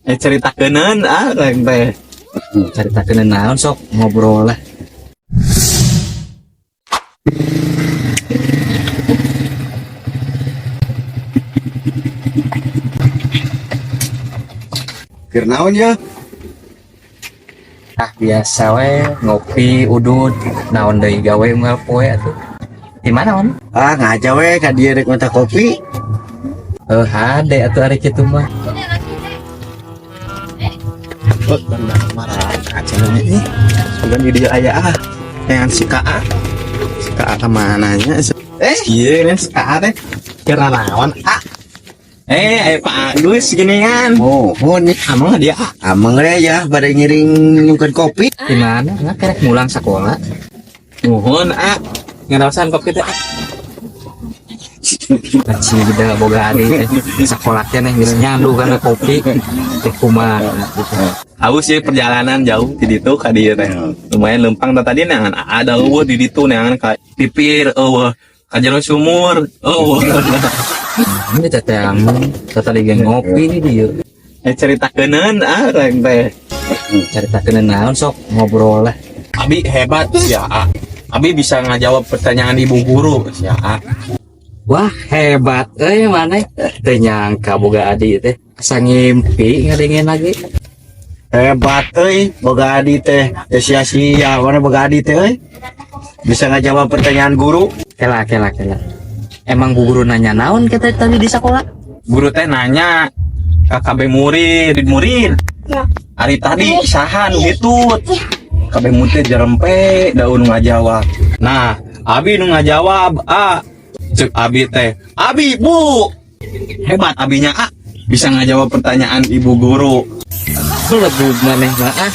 Eh, caritakeun ah urang teh. Caritakeun naon, sok ngobrol lah. Keur naon ya? Ah, biasa we, ngopi, udud, naon deui, gawe unggal poe atuh. Di mana on? Ah, ngaja we ka dieu rek minta kopi. Eh, hade atuh ari kitu mah. Oh, bener marah acaranya ih. Sugan di dieu aya ah. Dengan si KA. Si KA kemana nya? Eh, iya nih si KA teh. Keur naon ah? Eh, aya Pak Agus ginian. Oh, oh nih. Amang dia ah. Amang we ya pada ngiring nyungkeun kopi. Di mana? Nggak kerek mulang sekolah. Nuhun ah. Ngeraosan kopi teh. Kecil boga adi teh sekolah teh geus nyandu kana kopi teh, kumaha gitu. Haus ya, perjalanan jauh di ditu ka dieu teh. Lumayan lempang tah, tadi neangan ada euweuh di ditu, neangan ka pipir euweuh, ka jero sumur euweuh. Ini teh teh tadi ge ngopi di dieu. Eh, caritakeun ah urang teh. Caritakeun naon, sok ngobrol lah. Abi hebat ya, A. Abi bisa ngajawab pertanyaan ibu guru ya, A. Wah, hebat euy maneh, teu nyangka boga adi teh, asa ngimpi ngadengin lagi. Hebat euy, boga adi teh. Teu sia-sia mana boga adi teh euy. Bisa ngajawab pertanyaan guru. Kela kela kela, emang bu guru nanya naon kita tadi di sekolah? Guru teh nanya ka kabeh murid murid. Ari tadi saha nu hitut? Kabeh murid jarempe daun ngajawab. Nah, Abi nu ngajawab, A. Cek Abi teh, "Abi, Bu." Hebat abinya, A. Bisa ngajawab pertanyaan ibu guru. Lebih maneh mah ah.